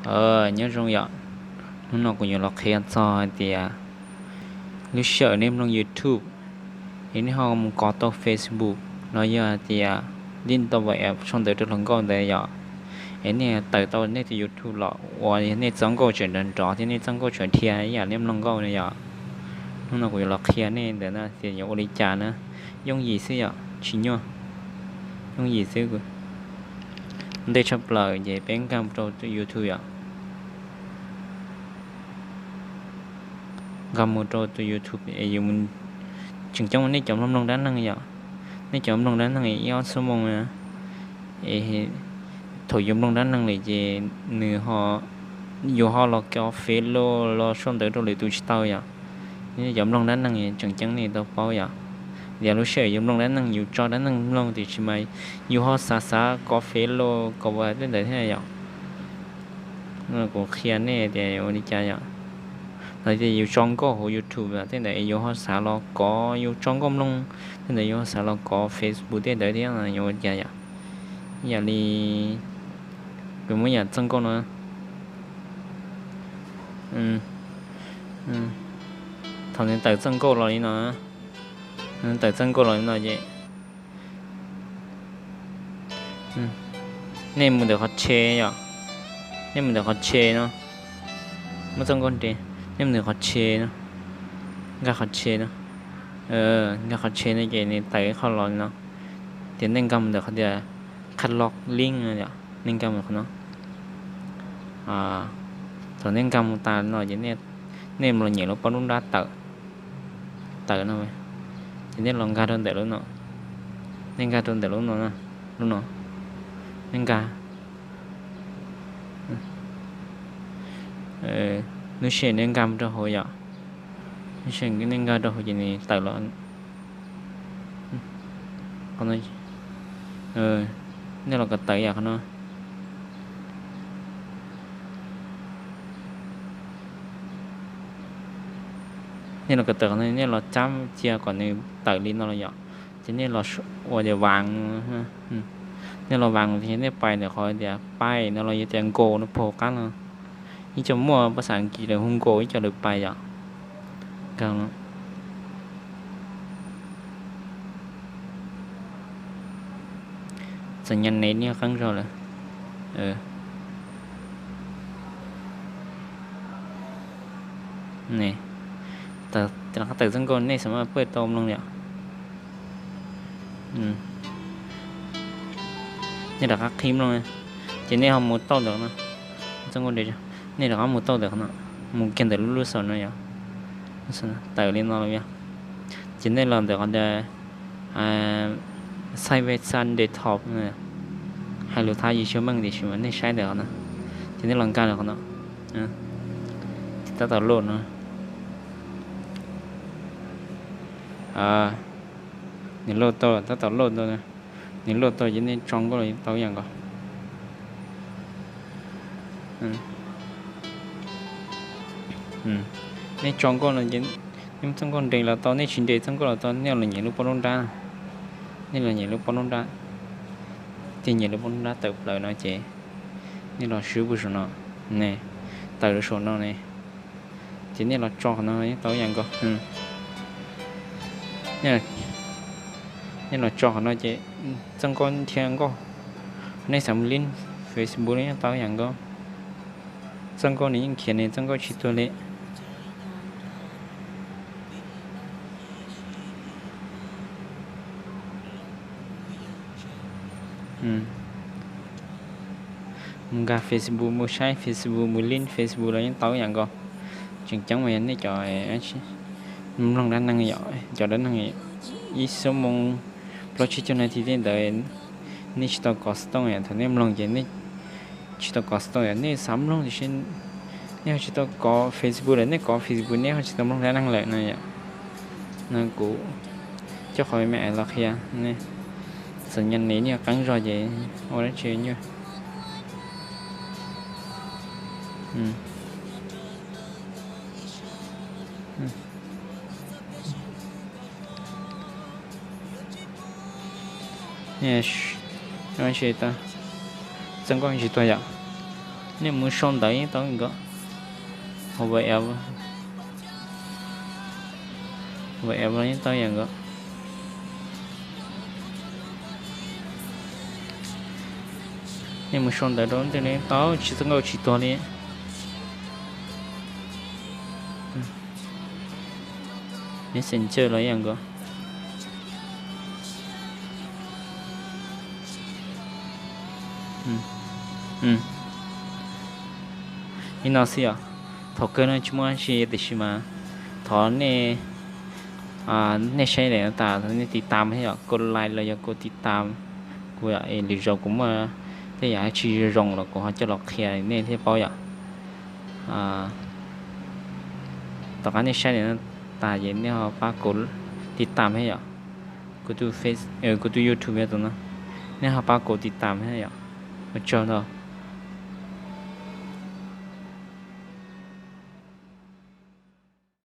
Nyob zoo yom, hnub no kuv yuav los qhia txog hais tias lub sij hawm nej mloog YouTube es nej ho mus kov tau Facebook los yog hais tias link tau WhatsApp sau ntawv rau hluas nkauj ntawd yom, es nej tawm tau nej tus YouTube los uas yog nej txoj nkauj tseem nrov nrov thiab nej txoj nkauj tseem dhia ib yam nej mloog nkauj na yom. Hnub no kuv yuav los qhia nej ntawd na tias yuav ua li cas na. Yooj yim xwb yom, tsis nyuaj, yooj yim xwb. Ntej tshaj plaws ces peb nkag mus rau tus YouTube yom. Nkag mus rau tus YouTube es yus tseem ceeb nej cov mloog mloog dab neeg yom. Nej cov mloog dab neeg ib ob xuab moos na, es thaum yus mloog dab neeg lawm ces nws ho, yus ho los kov Facebook los sau ntawv rau lwm tus tsis tau yom. Nej cov mloog dab neeg tseem ceeb nej tau paub yom. Yog lub sij hawm yus mloog dab neeg yus tso dab neeg mloog tiam sis mas yus ho xav xav kov Facebook los kov tej ntawd thiab yom. Kuv qhia nej tias ua li cas yom. Los tias yus tso nkauj hauv YouTube tej ntawd yus ho xav los kov, yus tso nkauj mloog tej ntawd yus ho xav los kov Facebook tej ntawd thiab no yuav ua cas yom. Yam li kuv muab yam txoj nkauj no, thaum nws tawm txoj nkauj los li no, nws tawm txoj nkauj los li no ces nej mus ntawm qhov tshe yom, nej mus ntawm qhov tshe no, muab txoj nkauj nres, nej mus ntawm qhov tshe no, nkag qhov tshe no, nkag qhov tshe no ces nws tawm ib qho los li no, ces nej nkag mus ntawm qhov tias qhab loj link no yom, nej nkag mus qhov no. Thaum nej nkag mus tas no ces nej mus los nyem lub pob nruab nrab tawm, tawm no, ces nej los nkag rau ntawm lub no, nej nkag rau ntawm lub no, lub no, nej nkag, lub sij hawm nej nkag mus rau hauv yom, lub sij hawm nej nkag rau hauv ces nws tawm los, nej los kom tawm yam qhov no. Nej los kom tawm qhov no, nej los cab cia kom nws tawm li no los yom, ces nej los ua tias vas, nej los vas ces nej pais ntawm qhov tias pais no los yog tias nkaus no puag qab no, ib co muaj pas xav Askiv lawv hu nkaus, ib co lawv pais yom. Txom nyem ne, nej qeeb zog lawm. Tawm txoj nkauj nej xav mas pab tau mloog li. Nej rov qab qhib mloog, ces nej ho mus tauj ntawm no, txoj nkauj nres, nej rov qab mus tauj ntawm no, mus kiag ntawm lub lub xaus no yom, tawm li no los yog, ces nej los ntawm qhov tias Xaib Vej Xab Nte Thom, hais lus Thab Yis Xyooj Meej tiam sis mas nej saib ntawm qhov no, ces nej los nkag ntawm qhov no, tab tom load no. Nws load tau, tab tom load tau, nws load tau ces nej tso nkauj los tau ib yam nkaus. Nej tso nkauj no ces nej muab txoj nkauj nres los tau, nej tsis nres txoj nkauj los tau, nej los nyem lub pob nruab nrab, nej los nyem lub pob nruab nrab, tig nyem lub pob nruab nrab tawm plaws no ces nej los swb puag saum no ne, tawm rau saum no ne, ces nej los tso qhov no yeej tau ib yam nkaus. Nej los tso qhov no ces txoj nkauj dhia nkauj, nej xav mus link Facebook los yeej tau ib yam nkaus. Txoj nkauj nws yeej khiav ne, txoj nkauj tsis tuag li. Mus nkag Facebook, mus saib Facebook, mus link Facebook los yeej tau ib yam nkaus. Tseem ceeb mas yog nej cov mloog dab neeg yom, cov dab neeg ib xuab moos plaub tsib caug nas this tej ntawd, nej tsis tau kov stone yom, thaum nej mloog ces nej tsis tau kov stone yom, nej xav mloog tiam sis nej ho tsis tau kov Facebook lawm, nej kov Facebook nej ho tsis tau mloog dab neeg lawm no yom. No kuv coj qhov me me los qhia nej, txom nyem ne, nej qeeb zog ces ua dab tsi nyuaj. Txoj nkauj tsis tuag yom. Nej mus sau ntawv yeej tau nkawd. Whatever, whatever yeej tau yam nkawd. Nej mus sau ntawv rau ntej no tau, tsis txhob nkauj tsis tuag li. Messenger los yam nkawd. Li no xwb yom. Thaum kawg no tsis muaj dab tsi tiam sis mas thov nej, nej saib daim no tas nej tiv tam thiab yom, kov like los yog kov tiv tam kuv yom, es lwm zaus kuv muaj tej yam tsis zoo los kuv ho coj los qhia nej thiaj paub yom. Tom qab nej saib daim no tas ces nej ho pab kov tiv tam thiab yom. Kuv tus Face, kuv tus YouTube yog tus no, nej ho pab kov tiv tam thiab yom. Ua tsaug ntau.